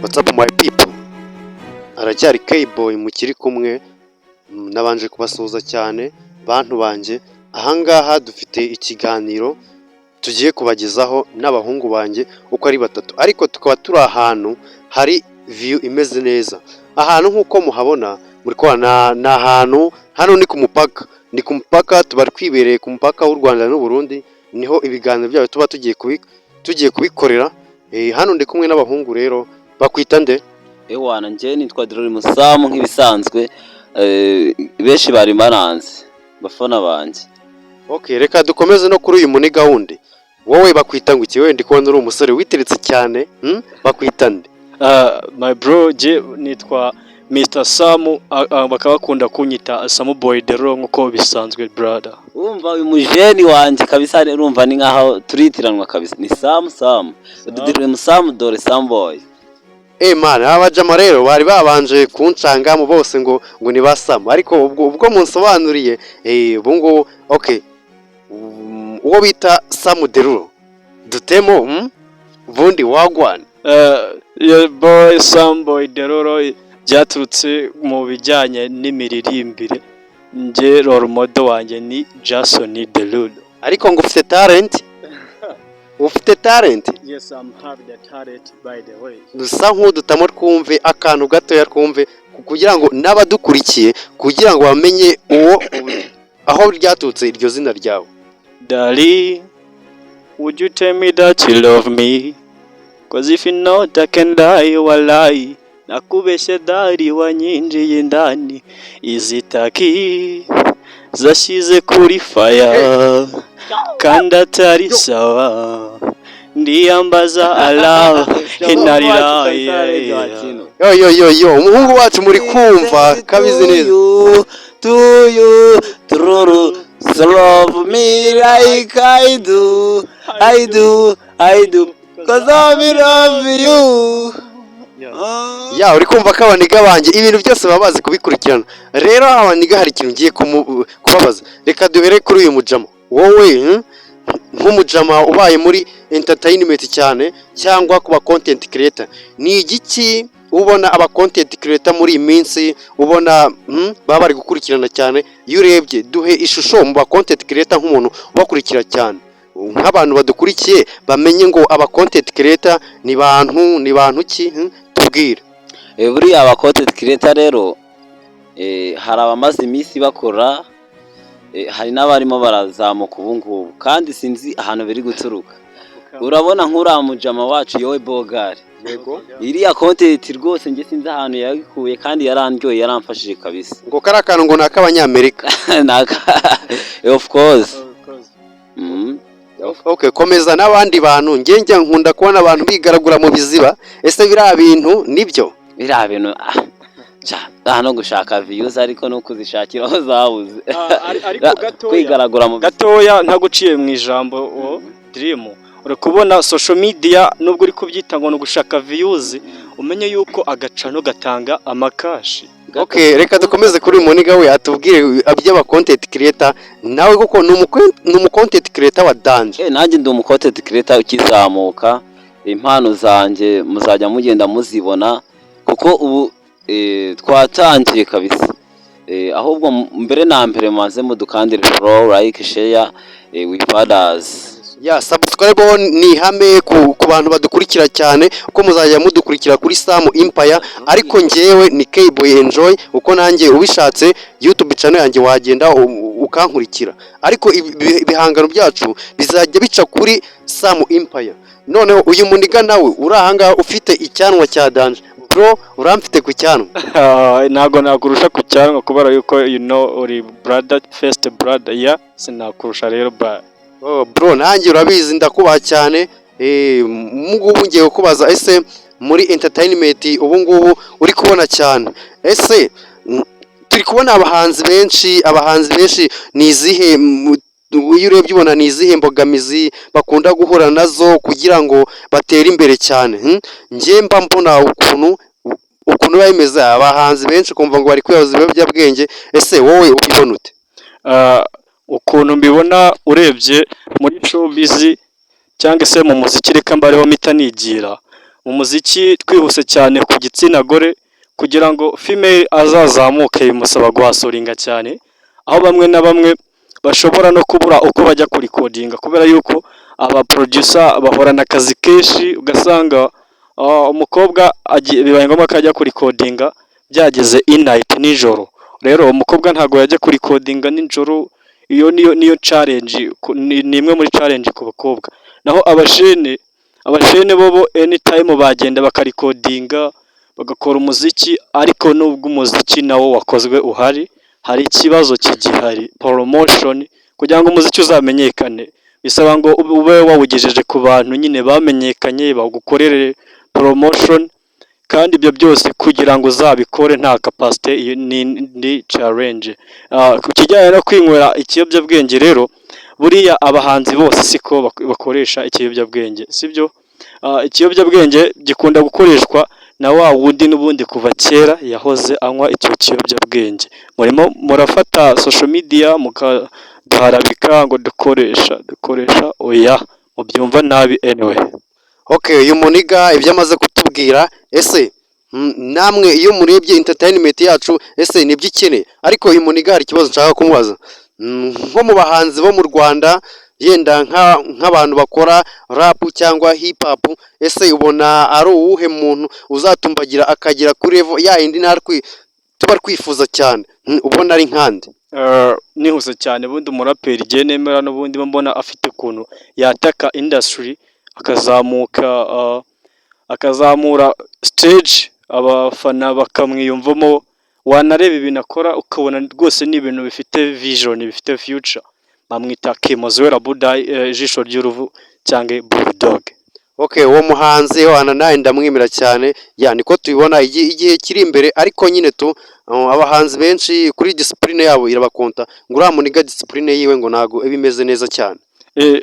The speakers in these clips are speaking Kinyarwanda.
What's up, my people? Aracyari K-boy mukiri kumwe, nabanje kubasuhuza cyane bantu banjye. Ahangaha dufite ikiganiro tugiye kubagezaho n'abahungu banjye uko ari batatu, ariko tukaba turi ahantu hari view imeze neza. Ahantu nk'uko muhabona, muri kubona ni ahantu hano ni ku mupaka, ni ku mupaka, tuba twibereye ku mupaka w'u Rwanda n'u Burundi, niho ibiganiro byayo tuba tugiye kubikorera. Hano ndi kumwe n'abahungu rero, bakwita nde? Ewana, njye nitwa Drori Musamu nk'ibisanzwe, benshi bari baranze bafana banjye. Okay, reka dukomeze no kuri uyu muniga wundi. Wowe bakwita ngo iki? Wowe ndi kubona uri umusore witeretse cyane, Bakwita nde? My bro, je nitwa Mr Sam, bakaba bakunda kunyita Samu Boy Dero nkuko bisanzwe, brother. Urumva uyu mujeni wanjye kabisa, urumva ni nkaho turitiranwa kabisa, ni Samu Samu Drori Musamu, dore Samu Boy. Eh man, aba bajama rero bari babanje kuncangamo bose ngo ni ba Samu, ariko ubwo munsobanuriye, ubu ngubu okay. Uwo bita Samu Derulo dutemo, Ubundi wagwan? Yeah, boy, Sam Boy Deroro byaturutse mu bijyanye n'imiririmbire. Njye role model wanjye ni Jason Derulo. Ariko ngo ufite talent? Ufite talent? Yes, I'm have the talent, by the way. Dusa nk'udutamo twumve akantu gatoya, twumve kugira ngo n'abadukurikiye, kugira ngo bamenye uwo aho ryaturutse iryo zina ryawe. Darling, would you tell me that you love me? 'Cause if you not, I can die, walai. Nakubeshye dari, wanyinjiye indani. Izi taki zashyize kuri fire kandi atari sawa. Ndiyambaza Allah inarira. Yo yo yo yo, umuhungu wacu muri kumva kabizi neza. To you, true, so love me like I do, I do, I do, 'cause I love you. Ya, uri kumva ko abaniga banjye ibintu byose baba bazi kubikurikirana. Rero abaniga, hari ikintu ngiye kubabaza. Reka duhere kuri uyu mujama. Wowe, nk'umujama ubaye muri entertainment cyane cyangwa ku ba content creator, ni igiki ubona aba content creator muri iyi minsi ubona, baba bari gukurikirana cyane? Iyo urebye, duhe ishusho mu ba content creator nk'umuntu ubakurikira cyane, nk'abantu badukurikiye bamenye ngo aba content creator ni bantu ki, Tubwire. Buriya aba content creator rero, hari abamaze iminsi bakora, hari n'abarimo barazamuka ubu ngubu, kandi sinzi ahantu biri guturuka. Urabona nk'uriya mujama wacu yowe Bogari, iriya content rwose njye sinzi ahantu yabikuye, kandi yarandyoye, yaramfashije kabisa. Ngo kariya kantu ngo ni ak'Abanyamerika. Of course. Okay, komeza n'abandi bantu. Njye njya nkunda kubona abantu bigaragura mu biziba. Ese biriya bintu nibyo? Biriya bintu, ah, no gushaka views, ariko no kuzishakira aho zabuze. Ariko gatoya kwigaragura mu gatoya, ntaguciye mu ijambo, o Dream, uri kubona social media, nubwo uri kubyita ngo ni ugushaka views, umenye yuko agacano gatanga amakashi. Okay, reka dukomeze kuri uyu muniga, we atubwire iby'aba content creator nawe, kuko ni umu content creator wa danger. Nanjye ndi umu content creator ukizamuka. Impano zanjye muzajya mugenda muzibona, kuko ubu twatangiye kabisa. Ahubwo mbere na mbere mubanze mudukandire follow, like, share with others. Ya, subscribe ho ni ihame ku bantu badukurikira cyane, uko muzajya mudukurikira kuri Sam Empire. Ariko njyewe ni K-Boy Enjoy, uko nanjye ubishatse YouTube channel yanjye wagenda ukankurikira, ariko ibihangano byacu bizajya bica kuri Sam Empire. Noneho uyu muniga nawe uri ahangaha ufite icyanwa cya danger, bro, uramfite ku cyanwa. Ah, ntabwo nakurusha ku cyanwa kubera yuko you know uri brother, first brother, yeah, sinakurusha rero bra. Oh, bro, nanjye urabizi ndakubaha cyane. Ngubu ngiye kukubaza, ese muri entertainment ubu ngubu uri kubona cyane, ese turi kubona abahanzi benshi, ni izihe iyo urebye ubona ni izihe mbogamizi bakunda guhura nazo kugira ngo batere imbere cyane, Njye mba mbona ukuntu biba bimeze, abahanzi benshi ukumva ngo bari kwiyahuza ibiyobyabwenge. Ese wowe ubibona ute? Ah, ukuntu mbibona, urebye muri showbiz cyangwa se mu muziki, reka mbariho mpita nigira. Mu muziki, twihuse cyane, ku gitsina gore, kugira ngo female azazamuke bimusaba guhustlinga cyane, aho bamwe na bamwe bashobora no kubura uko bajya kurecordinga kubera yuko aba producer bahorana akazi kenshi, ugasanga umukobwa bibaye ngombwa ko ajya kurecordinga byageze night, nijoro. Rero umukobwa ntabwo yajya kurecordinga nijoro. Iyo niyo challenge, ni imwe muri challenge ku bakobwa. Naho abajene bo anytime bagenda bakarecordinga, bagakora umuziki. Ariko nubwo umuziki nawo wakozwe uhari, hari ikibazo kigihari, promotion. Kugira ngo umuziki uzamenyekane bisaba ngo ube wawugejeje ku bantu nyine bamenyekanye, bagukorere promotion. Kandi ibyo byose kugira ngo uzabikore nta capacity, iyo ni challenge. Ku kijyanye no kwinywera ikiyobyabwenge rero, buriya abahanzi bose siko bakoresha ikiyobyabwenge, sibyo? Ikiyobyabwenge gikunda gukoreshwa na wa wundi n'ubundi kuva kera yahoze anywa icyo kiyobyabwenge. Murimo murafata social media mukaduharabika ngo dukoresha, oya, mubyumva nabi anyway. Okay, uyu muniga ibyo amaze kutubwira, ese namwe iyo murebye entertainment yacu, ese nibyo ikeneye? Ariko uyu muniga hari ikibazo nshaka kumubaza. Nko mu bahanzi bo mu Rwanda, yenda nk'abantu bakora rap cyangwa hip hop, ese ubona ari uwuhe muntu uzatumbagira akagera kuri level ya yindi natwe tuba twifuza cyane? Ubona ari nkande? Nihuse cyane, ubundi umuraperi igihe nemera n'ubundi mba mbona afite ukuntu yataka industry, akazamuka, akazamura stage, abafana bakamwiyumvamo, wanareba ibintu akora ukabona rwose ni ibintu bifite vision, bifite future. Bamwita Kimozwera Budayi, ijisho ry'uruvu cyangwa Bulldog. Okay, uwo muhanzi wana nawe ndamwemera cyane. Ya, niko tubibona igihe kiri imbere. Ariko nyine tu abahanzi benshi kuri discipline yabo irabakonta, ngo uriya muniga discipline yiwe ngo ntago iba imeze neza cyane.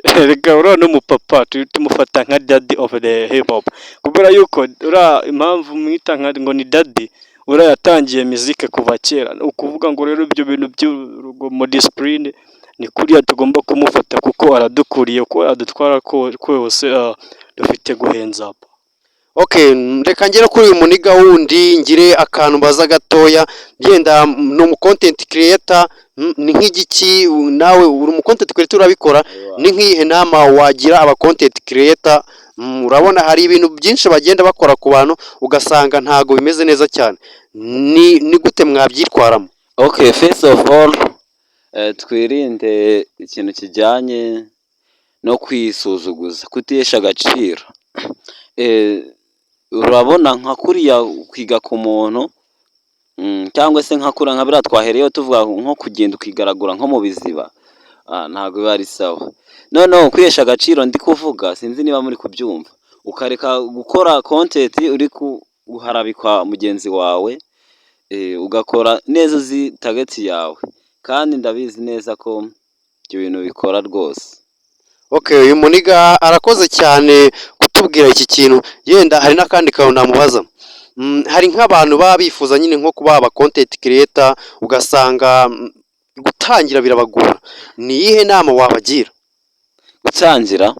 Reka, uriya n'umupapa tumufata nka daddy of the hip hop, kubera yuko uriya, impamvu mwita nka ngo ni daddy, uriya yatangiye muzike kuva kera. Ni ukuvuga ngo rero ibyo bintu by'urugomo, discipline, ni kuriya tugomba kumufata kuko aradukuriye, uko adutwara kose dufite guhenza. Okay, reka ngere kuri uyu muniga wundi, ngire akantu mbaza gatoya. Yenda ni umu content creator, ni nk'igiki, nawe uri umu content creator, urabikora, ni nk'iyihe nama wagira aba content creator? Urabona hari ibintu byinshi bagenda bakora ku bantu, ugasanga ntago bimeze neza cyane. Ni gute mwabyitwaramo? Okay, first of all, twirinde ikintu kijyanye no kwisuzuguza, kutihesha agaciro. Urabona nka kuriya kwiga ku muntu, cyangwa se nka kuriya nka biriya twahereyeho tuvuga, nko kugenda ukigaragura nko mu biziba, ntabwo biba ari sawa. Noneho kwihesha agaciro ndi kuvuga, sinzi niba muri kubyumva, ukareka gukora content uri guharabikwa mugenzi wawe, ugakora neza uzi target yawe, kandi ndabizi neza ko ibyo bintu bikora rwose. Okay, uyu muniga arakoze cyane kutubwira iki kintu. Yenda hari n'akandi kantu namubaza. Hari nk'abantu baba bifuza nyine nko kuba aba content creator, ugasanga gutangira birabagora. Ni iyihe nama wabagira? Gutangira,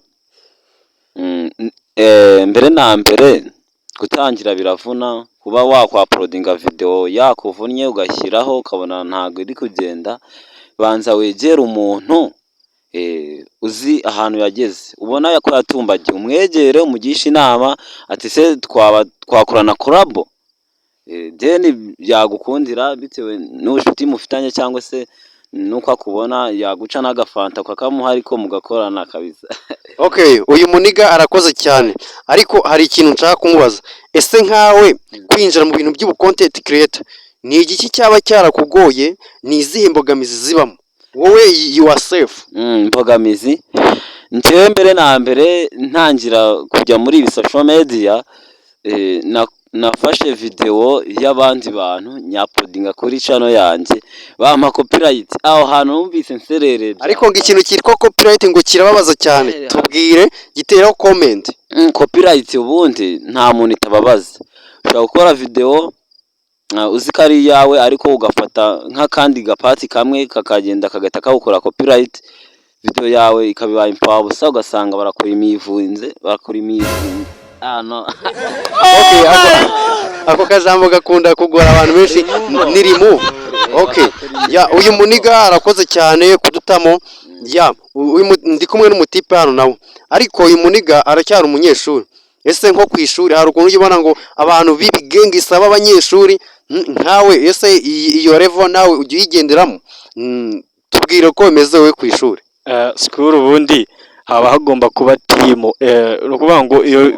mbere na mbere gutangira biravuna. Kuba wakwauploadinga video yakuvunnye, ugashyiraho ukabona ntabwo iri kugenda, banza wegere umuntu uzi ahantu yageze, ubona ko yatumbagiye, umwegere, umugishe inama ati: "Se twaba twakorana collabo?" Then yagukundira bitewe n'ubucuti mufitanye cyangwa se nuko akubona, yaguca n'agafanta ukakamuha, ariko mugakorana kabisa. Okay, uyu muniga arakoze cyane, ariko hari ikintu nshaka kumubaza. Ese nkawe kwinjira mu bintu by'ubu content creator ni igiki cyaba cyarakugoye? Ni izihe mbogamizi zibamo wowe yourself? Imbogamizi, njyewe mbere na mbere ntangira kujya muri ibi social media, nafashe video y'abandi bantu nyauploadinga kuri channel yanjye, bampa copyright. Aho hantu numvise nserereye. Ariko ngo ikintu cyitwa copyright ngo kirababaza cyane. Tubwire, giteraho comment. Copyright ubundi nta muntu itababaza. Ushobora gukora video uzi ko ari iyawe, ariko ugafata nk'akandi gapart kamwe kakagenda kagahita kawukora copyright, video yawe ikaba ibaye imfabusa, ugasanga barakurimivinze, barakurimivinze. Ah, no. Okay, ako kajambo gakunda kugora abantu benshi, ni remove. Okay, yeah, uyu muniga arakoze cyane kudutamo. Yeah, ndi kumwe n'umutipe hano nawe, ariko uyu muniga aracyari umunyeshuri. Ese nko ku ishuri hari ukuntu ujya ubona ngo abantu b'ibigengisa b'abanyeshuri, nkawe ese iyo level nawe ujya uyigenderamo? Tubwire uko bimeze wowe ku ishuri. School ubundi haba hagomba kuba team, ni ukuvuga ngo iyo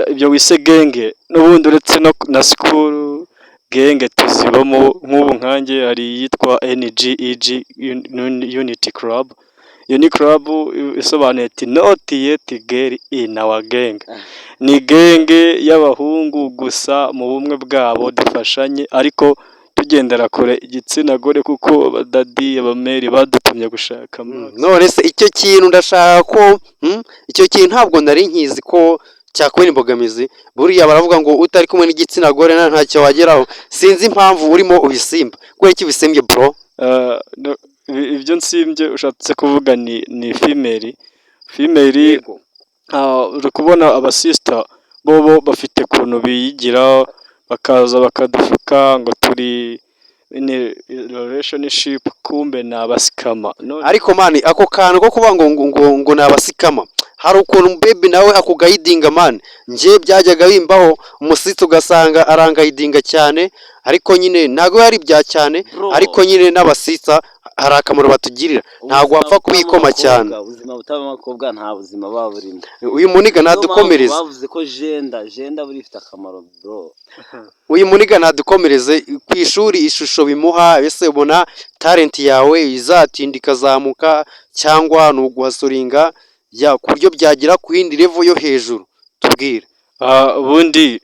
ibyo wise gang, n'ubundi uretse no na school gang tuzibamo. Nk'ubu nkanjye hari iyitwa NGEG Unity Club. Iyo ni club isobanuye ati "Not yet girl in our gang". Ni gang y'abahungu gusa, mu bumwe bwabo dufashanye, ariko tugendera kure igitsina gore, kuko abadaddy, abameri badutumye gushaka amazi. None se icyo kintu ndashaka ko, icyo kintu ntabwo nari nkizi ko cyakubera imbogamizi. Buriya baravuga ngo utari kumwe n'igitsina gore ntacyo wageraho. Sinzi impamvu urimo ubisimba. Kubera iki ubisimbye, bro? No, ibyo nsimbye ushatse kuvuga ni female. Uri kubona abasista bo bafite ukuntu biyigira, bakaza bakadufuka ngo turi in relationship, kumbe ni abascammer. None Ariko man, ako kantu ko kuvuga ngo ni abascammer, hari ukuntu baby nawe akuguidinga, man. Njye byajyaga bimbaho, umusista ugasanga aranguidinga cyane, ariko nyine ntabwo ari ibya cyane. Bro. Ariko nyine n'abasista hari akamaro batugirira, ntabwo Ubuzima wapfa butabamo kubikoma cyane. abakobwa, ubuzima butabamo abakobwa nta buzima buba burimo. Uyu muniga Niyo mpamvu nadukomereze. bavuze ko gender buriya ifite akamaro, bro. Uyu muniga nadukomereze. Ku ishuri ishusho bimuha, ese ubona talent yawe izatinda ikazamuka, cyangwa ni uguhustlinga ya ku buryo byagera ku yindi level yo hejuru? Tubwire. Ubundi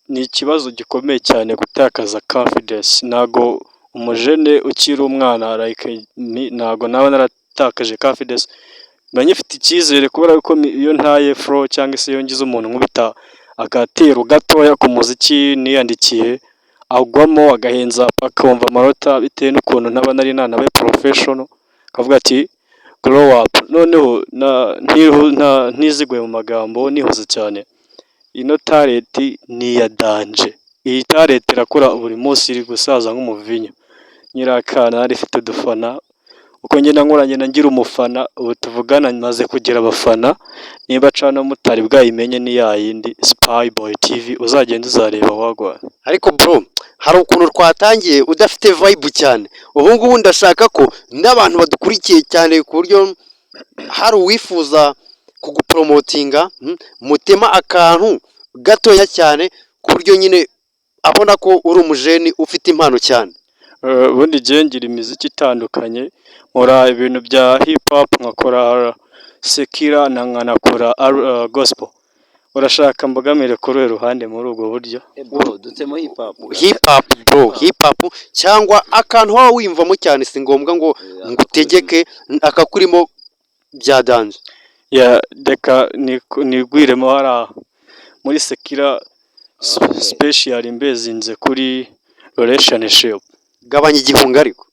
ni ikibazo gikomeye cyane gutakaza confidence. Ntago umujene ukiri umwana like me, ntago naba naratakaje confidence, mba nyifite icyizere, kubera ko iyo ntaye flow cyangwa se iyo ngize umuntu nkubita agatero gatoya ku muziki niyandikiye, agwamo agahenza, akumva amanota, bitewe n'ukuntu ntaba nari nanabaye professional, akavuga ati "Grow up". Noneho ntiziguye mu magambo, nihuze cyane, ino talent ni iya danger. Iyi talent irakura buri munsi, iri gusaza nk'umuvinyo. Nyirakana nari ifite udufana, uko ngenda nkura ngenda ngira umufana. Ubu tuvugana maze kugira abafana. Niba cano mutari bwayimenye, ni ya yindi Spy Boy TV, uzagenda uzareba wagwa. Ariko bro, hari ukuntu twatangiye udafite vibe cyane. Ubu ngubu ndashaka ko n'abantu badukurikiye cyane, ku buryo hari uwifuza kugupromotinga, mutema akantu gatoya cyane, ku buryo nyine abona ko uri umujeni ufite impano cyane. Ubundi njyewe ngira imiziki itandukanye, nkora ibintu bya hip hop, nkakora secular, nkanakora gospel. Urashaka mbogamire kuri uruhe ruhande muri ubwo buryo? Bro, dutemo hip hop. Hip hop, bro, hip hop cyangwa akantu waba wiyumvamo cyane. Si ngombwa ngo ngutegeke, akakurimo bya danger. Yeah, reka nigwiremo hariya muri secular, special mbezinze kuri relationship. Gabanya igihunga ariko.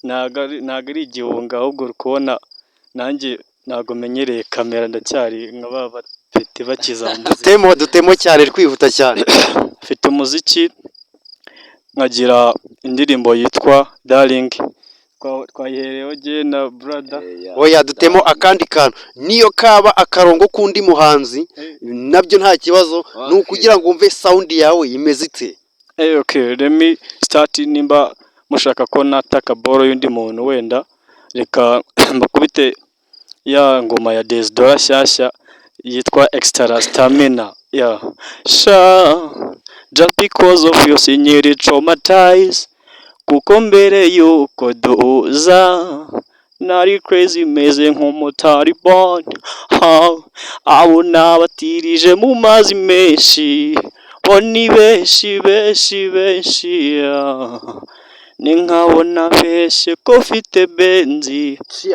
Ntago ari igihunga, ahubwo uri kubona nanjye ntago menyereye kamera, ndacyari nka ba bapeti bakiza mu muziki. Dutemo, dutemo cyane, twihuta cyane. Mfite umuziki, nkagira indirimbo yitwa Darling, twayihereyeho jye na brother. Oya, dutemo akandi kantu, niyo kaba akarongo k'undi muhanzi nabyo nta kibazo, ni ukugira ngo wumve sound yawe imeze ite. Hey, okay, let me start. Nimba mushaka ko nataka boro y'undi muntu, wenda reka mbakubite ya ngoma ya Desdora nshyashya yitwa Extra Stamina. Yeah. Sha, just because of you sinyiri traumatized, kuko mbere yuko duhuza nari crazy, meze nk'umutalibani. Ha, abo nabatirije mu mazi menshi, bo ni benshi benshi benshi, yeah. Ni nkaho nabeshye ko mfite Benz,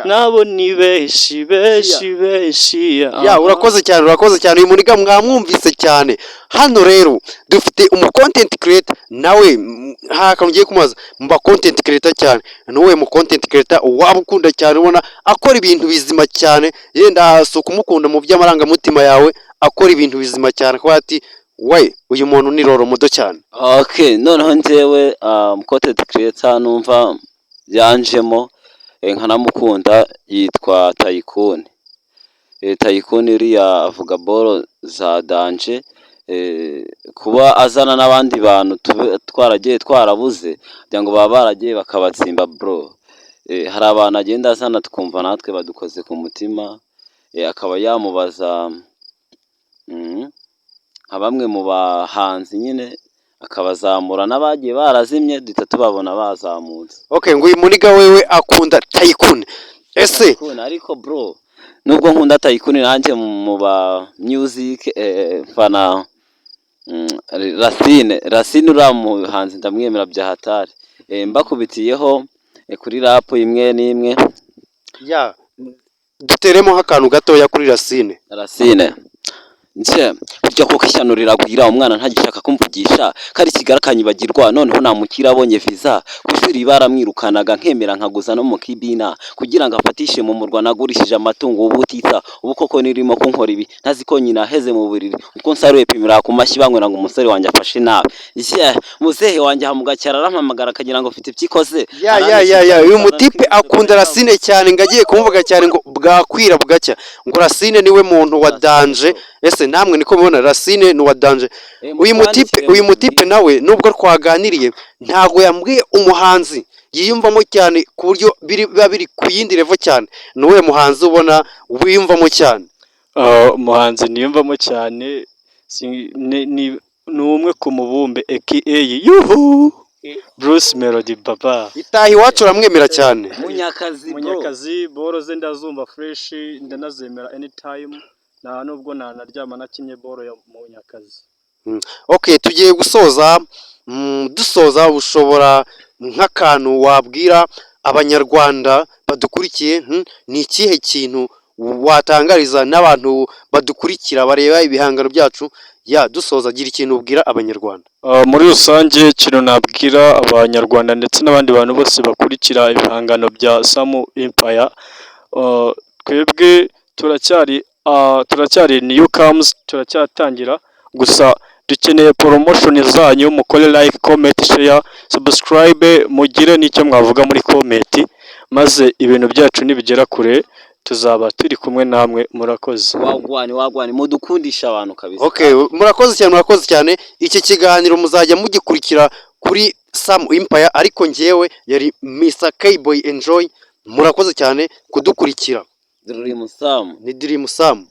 nabo ni benshi benshi benshi. Ya, urakoze cyane, urakoze cyane. Uyu muniga mwamwumvise cyane. Hano rero dufite umu content creator nawe, hari akantu ugiye kumubaza mu ba content creator cyane. Ni uwuhe mu content creator waba ukunda cyane, ubona akora ibintu bizima cyane? Yenda si ukumukunda mu by'amarangamutima yawe, akora ibintu bizima cyane, kuba ati: "We, uyu muntu ni role model cyane." Okay, noneho njyewe content creator numva yanjemo, nkanamukunda, yitwa Taikun. Taikun uriya avuga boro za danger, kuba azana n'abandi bantu tube twaragiye twarabuze kugira ngo baba baragiye bakabatsimba bro. Hari abantu agenda azana tukumva natwe badukoze ku mutima, akaba yamubaza nka bamwe mu bahanzi nyine akabazamura, n'abagiye barazimye duhita tubabona bazamutse. Okay, ngo uyu muniga wewe akunda Taikun. Ese Taikun, ariko bro, nubwo nkunda Taikun, nanjye mu ba music mfana Racine. Racine uriya muhanzi ndamwemera bya hatari. Mbakubitiyeho kuri rap imwe n'imwe. Ya, duteremo nk'akantu gatoya kuri Racine. Racine nje burya koko ishyano riragwira, umwana ntagishaka kumvugisha, kari Kigali akanyibagirwa. Noneho namukira abonye visa, ku ishuri baramwirukanaga, nkemera nkaguza no mu kibina kugira ngo afatishe mu murwa. Nagurishije amatungo ubutitsa. Ubu koko nirimo kunkora ibi, ntazi ko nyina aheze mu buriri. Utwo nsaruye pimira ku mashyi, banywera ngo umusore wanjye afashe nabi. Yeah, muzehe wanjye aha mu gacyaro arampamagara akagira ngo mfite ibyikoze. Ya, uyu mutipe akunda Racine cyane, ngo agiye kumuvuga cyane ngo bwakwira bugacya, ngo Racine niwe muntu wa danger. Ese namwe niko mubona? Racine ni uwa danger. Uyu mutipe nawe, nubwo twaganiriye, ntabwo yambwiye umuhanzi yiyumvamo cyane ku buryo biba biri ku yindi level cyane. Ni uwuhe muhanzi ubona wiyumvamo cyane? Umuhanzi niyumvamo cyane ni umwe ku mubumbe, aka yuhu Bruce Melody baba. Itaha Iwacu uramwemera cyane? Munyakazi bro. Munyakazi, boro ze ndazumva fresh, ndanazemera anytime, nta nubwo nanaryama nakinye boro ya Munyakazi. Okay, tugiye gusoza. Dusoza, ushobora nk'akantu wabwira Abanyarwanda badukurikiye? Ni ikihe kintu watangariza n'abantu badukurikira, bareba ibihangano byacu? Ya, dusoza, gira ikintu ubwira Abanyarwanda. Muri rusange, ikintu nabwira Abanyarwanda ndetse n'abandi bantu bose bakurikira ibihangano bya Samu Empire, twebwe turacyari new comes, turacyatangira gusa, dukeneye promotion zanyu. Mukore like, comment, share, subscribe, mugire n'icyo mwavuga muri comment, maze ibintu byacu nibigera kure tuzaba turi kumwe namwe. Murakoze. Wagwan, wagwan, mudukundisha abantu kabisa. Okay, murakoze cyane, murakoze cyane. Iki kiganiro muzajya mugikurikira kuri Sam Empire, ariko njyewe yari Mr Kboy Enjoy. Murakoze cyane kudukurikira. Dream Sam. Ni Dream Sam.